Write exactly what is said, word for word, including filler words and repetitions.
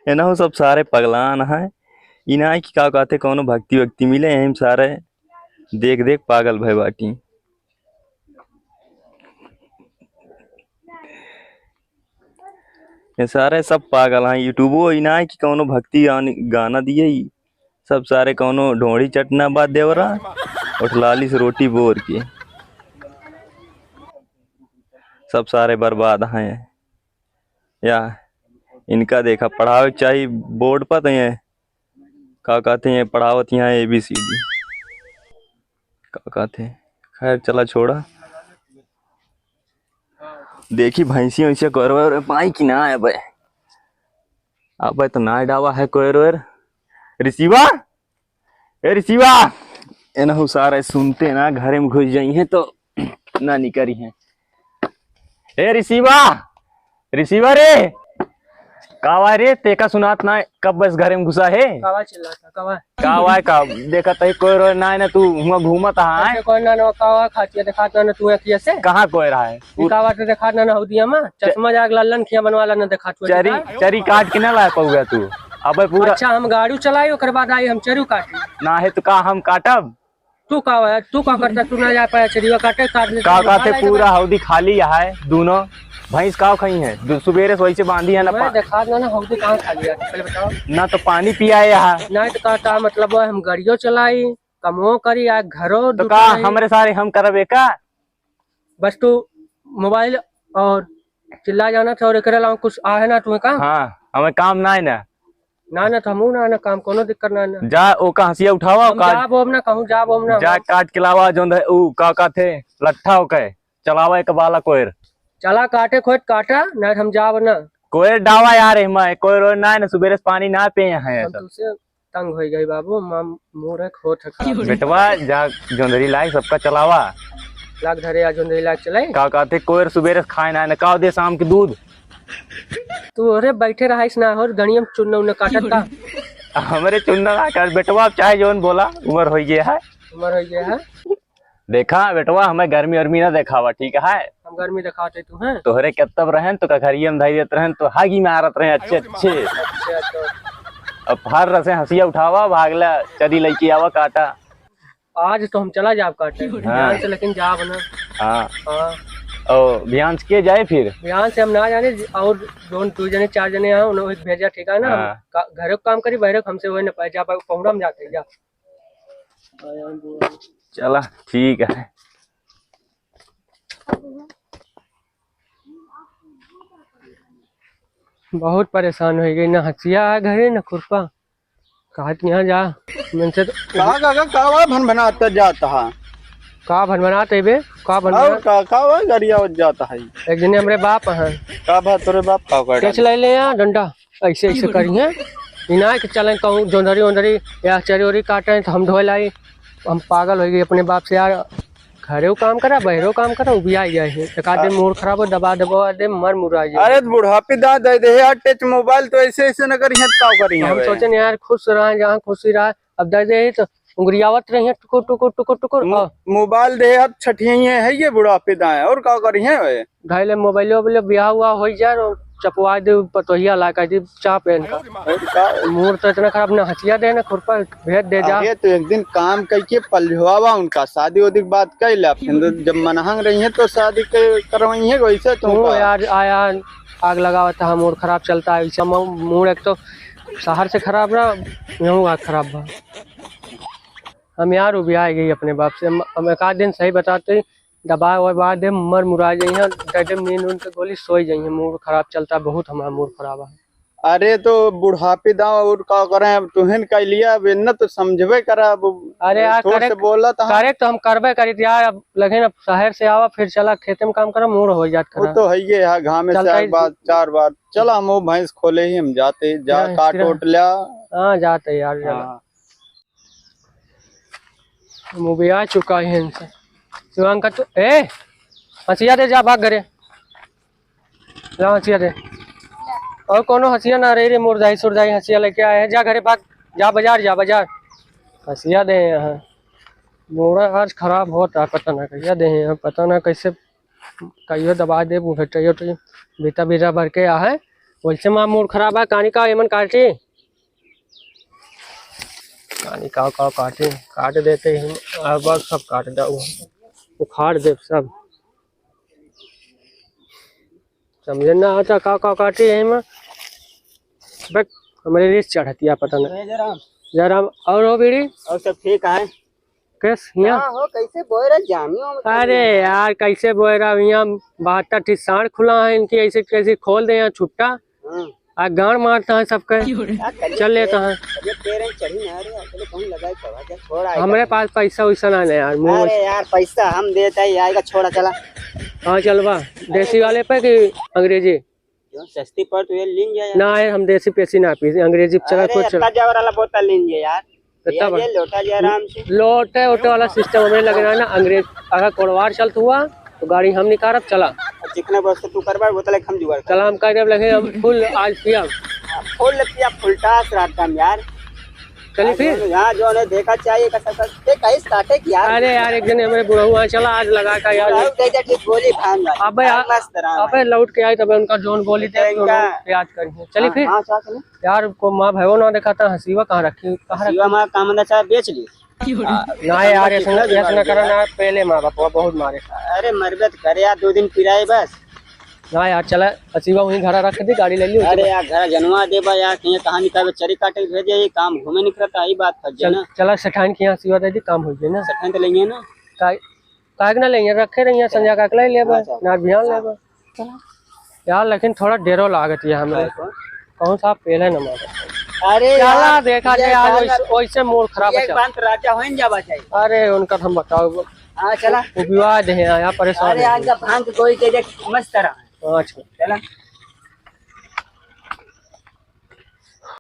एनहु सब सारे पगलान हैं। इनाई की का कहते कौनो भक्ति वक्ति मिले, यही सारे देख देख पागल भय बाटी। ये सारे सब पागल हैं। YouTube इनाई की कौनो भक्ति गान-, गाना दिए ही। सब सारे कौनो ढोंढ़ी चटना बा देवरा, उठलाली से रोटी बोर के। सब सारे बर्बाद हैं। या इनका देखा, पढ़ावे के चाही बोर्ड पर, तो ये का कहते हैं, पढ़ावत यहाँ A B C D। का कहते हैं, खैर चला छोड़ा। देखी भैंसी वैंसी कोयर वोयर पाई कि ना आए बे। अब तो ना डावा है कोयर वोयर। रिसीवा, ए रिसीवा, एनहु सारे सुनते ना घरे में घुस जाई हैं तो ना निकरी हैं। ए रिसीवा, रिसीवा रे, का हुआ रे, तेका सुनात ना, कब बस घरे में घुसा है? कावा चिल्लाता, कावा? का हुआ है, का देखत है, कोयर वोयर ना है ना, तू हुआ घूमत है। अच्छा, कोई ना, ना, कावा खाती है, दिखात ना, ना, तू अखिया से? कहाँ कोयर है? ई कावा तो दिखात ना, ना, हौदिया में, चश्मा जाग लल्लन खिया बनवा ला, ना दिखात हुआ चरी, दिखा। चरी काट के ना ला पाऊगा तू। अबे पूरा अच्छा, हम गाड़ू चलाई, ओकर बाद आई, हम चरू काटी। ना है तो का हम काटब? तू का है? तू का करता? तू ना जा पाया चरिया काटे, काट ले का तू, काटे? उठा ला पूरा इधर। हौदी खाली है, दोनों भैंस का खाई है? दु-, सुबेरे से वैसे बांधी है ना मैं पा- देखा ना, ना हौदी कहाँ खाली है, पहले बताओ। ना तो पानी पियाए यहाँ। ना तो का, का मतलब है, हम गाड़ियों चलाई, कमो करी, आ घरो तो दुकान का है। हमरे सारे हम करबे का? बस तू मोबाइल और चिल्ला जाना था और एकरे अलावा कुछ आहे ना तुम्हें काम? हाँ, हमें काम ना है ना। ना, ना, तो हमहू ना, ना काम, कोनो दिक्कत ना, ना। जा, ओका हंसिया उठावा, हम का जाब ओब ना, कहूँ जाब ओब ना, जा हम काट के लावा, जोन दे, ऊ, का, का थे, लट्ठा ओके, चलावा एक बाला कोयर। चला काटे खोज काटा, ना हम जाब ना। कोयर डावा यार, एमा कोयर ओयर ना है ना, सुबेरे से पानी ना पिए हैं हम सब। तुझसे तंग होई गई बाबू, माम-, मूड है खोट है खराब। बेटवा, जा जोंधरी लाग सबका चलावा। लाग धरे, आ जोंधरी लाग चले। का कहते, कोयर सुबेरे से खाए ना, ना का दे शाम के दूध। तू अरे बैठे रहाइस ना हो, गणियम चुन्ना उन्ना काटत का? हमरे चुन्ना ना काट, बेटवा, अब चाहे जौन बोला, उम्र होई गया है। उम्र होई गया है। देखा बेटवा, हमें गर्मी उर्मी ना देखावा, ठीक है? हम गर्मी देखाते तू हैं? तोहरे केतब रहन तो कखरिया में धई देत रहन तो हागी मारत रहे अच्छे अच्छे। अच्छा, तो अब हर रसे हंसिया उठावा, भागला चरी लइके आवा काटा। आज तो हम चला जाब काटे, हाँ। ध्यान से लेकिन जाब ना। हाँ। हाँ। ओ, बिहान से के जाए फिर? बिहान से हम ना जाने, और जोन दो जने चार जने हैं, उन्हें एक भेजा, ठीक है ना? हाँ। हम का-, घरे को काम करी, बहरे को हमसे वही ना पाए, जा पाए, पहुड़ा हम जाते हैं, जा। चला, ठीक है। बहुत परेशान होइ गई, ना हंसिया है घरे, ना खुरपा। कहत यहाँ जा, मन से तो का, का, का, का वा भनभनात जात हा? का भनभनात है बे? का और भनभनात? का, का वा गरिया जात है? एक जने हमरे बाप हैं। का बात तोरे बाप का कर केच डाले? ले ले यहाँ डंडा, ऐसे, ऐसे करिए। इना के चलें कहूँ जोंधरी ओंधरी या चरी ओरी काटें तो हम ढोए लाई। हम पागल होइ गई अपने बाप से यार। घरेउ काम करा, बहरेउ काम करा, उबिया गया है। एक आध दिन आ- मूड खराब हो, दबा दबा दे, मर मुरा जाए। अरे तो बुढ़ापी दांत दे दे यार, टच मोबाइल तो ऐसे ऐसे न करिए, तो का करिए हम बे? सोचे नहीं यार, खुश रहा, जहाँ खुशी रहा, अब दे दे ही तो उंगरियावत रही है, टुकुर, टुकुर, टुकुर, टुकुर, मो-, और मोबाइल दे यार, छठियाइए है ये बुढ़ापी दांत, और का करिए बे? ढाई ले मोबाइल, वोबाइल, ब्याह हुआ हो जाए, और चपवा दे, पतोहिया ला कर दे, चाप इनका। और का? मूड तो इतना खराब, ना हंसिया दे, ना खुरपा, भेज दे जा। अरे तो एक दिन काम करके पलझवावा उनका, शादी वादी के बात कर ले, फिर जब मनहंग रही है तो शादी के करवाई है वैसे तो ओ का? यार, आया आग लगावा था, मूड खराब चलता है, ऐसे म-, मूड एक तो शहर से खराब रहा, यहूँ आग खराब बा। हम यार उबिया गई अपने बाप से, हम, हम एक आध दिन सही बताते, दबा वबा दे, मर मुरा जाइए, दे दे नींद उंद के गोली, सोई जाइए, मूड खराब चलता बहुत, हमारा मूड खराब है। अरे तो बुढ़ापे दांव और का करें, अब तुहन कह लिया, अब इन्ना तो समझबे करा, अब अरे यार, थोड़ से करेक्ट, बोला था। करेक्ट तो हम करबे करी थी यार, अब लेकिन अब शहर से आवा, फिर चला खेते में काम करा, मूड हो जात वो खराब। तो है ये है, घामे से चलता आए ही बाद, चार बार, चला हम वो भैंस खोले ही हम जाते, जा भैंस काट किरा-, ओट लिया। हाँ, जाते यार, चला। हाँ। हम उबिया चुका है इनसे। शिवांका तो, ए, हंसिया दे, जा, भाग घरे। जा, हंसिया दे। और कोनो हंसिया ना रही रे, मुरझाई सुरझाई हंसिया लेके आए हैं। जा घरे भाग, जा बाजार, जा बाजार। हंसिया दे यहाँ। मोड़ा आज खराब होता है, पता ना कहिया दे यहाँ, पता ना कैसे कहियो दबा दे, वो भेटैयो तो बीता बीता भर के आ है। वैसे माँ मूड खराब है, कानी का एमन काटी, कानी का, का काटी, काट देते ही, अब सब काट दे, उखाड़ दे सब। समझे ना आता का, का काटी है एमन। बक, हमरे रीस चढ़तिया पता नहीं। जय राम। जय राम। और हो बीड़ी? और सब ठीक है। कैस हियाँ? हाँ हो, कैसे बोए रहा जामियो में? अरे यार, कैसे बोए रहा हियाँ? बहत्तर ठी साँड़ खुला है इनकी, ऐसे कैसे खोल दे यहाँ छुट्टा? हाँ। आ गाँड़ मारता है सबके। क्या करिए? चल लेता है। अरे तेरे चढ़ी ना रे, अकेले कौन लगाए कवा, क्या छोड़ा है हमरे कहीं? पास पैसा वैसा ना है यार, मुँह अरे यार, पैसा हम देता ही आएगा, छोड़ा, चला। हाँ, चलवा। देसी वाले पे कि अंग्रेजी? जो सस्ती पड़ तो ये लीन जाए यार। ना यार, हम देसी पेसी ना पी, अंग्रेजी चला अरे, खोज चला। इतना जबर वाला बोतल लीन जाए यार। तो ये, तब ये लोटा जाए आराम से। लोटे, ओटे वाला सिस्टम हमें लगे ना, ना, अंग्रेज अगर कोड़वार चलत हुआ, तो गाड़ी हम निकारब, चला। और चिकना बस तो तू करबा, बोतल एक हम जुगाड़ कर। चला, हम कर देब, लेकिन हम फुल आज पियब। हाँ, फुल पिया, फुल टास रात का यार। चली आज फिर? जो, यहाँ जो है देखा चाहिए, का सब, सब, ते कहीं स्टार्टे किया। अरे यार, एक जने हमरे बुढ़ऊ आए, चला आज लगा का यार। बुढ़ऊ दे दे, ठीक गोली भांग वाली। अबे यार, यार, मस्त रहा अबे भाई। लौट के आई, तबे उनका जोन गोली दे, तो इनका उन्होंने याद करिए। चली हाँ, फिर? हाँ, चला, चला। यार, को माँ भयो ना देखाता, हसीवा कहाँ रखी, कहाँ रखी? हसीवा माँ काम धंधा सारा बेच ली। आ, ना यार, ऐसा ना, ऐसा ना करा ना, पहले माँ बाप बहुत मारे। अरे मरबे तो करे यार, दो दिन पिराए बस। ना यार, चला, हसीवा वहीं घरा रख दी, गाड़ी ले ली, अरे यार, घर जनवा देबा यार, कहीं कहाँ निकालबे, चरी काटे के भेजे, ये काम घूमे निकलता, यही बात फंस जाए चल, ना। चला, सेठाइन के यहाँ हसीवा दे दी, काम हो जाए ना। सेठाइन तो लेंगे ना। का काहे के ना लेंगे, रखे रहिए, संझा का ले लेबे, अच्छा। ना बिहान हाँ। लेबे। यार, लेकिन थोड़ा डेरो लागत है हमें। हाँ, कौन? कौन सा पेले न मारे? अरे चला, यार, देखा ये जाए, आज गाना वैसे, वैसे मूड खराब ये है। बांत राजा होइन जाबा चाहिए। अरे, उनका हम बताओ। हाँ, चला। वो विवाद है यहाँ, परेशान अरे, है। आज का भांग कोई के देख, मस्त रहा। अच्छा। चला।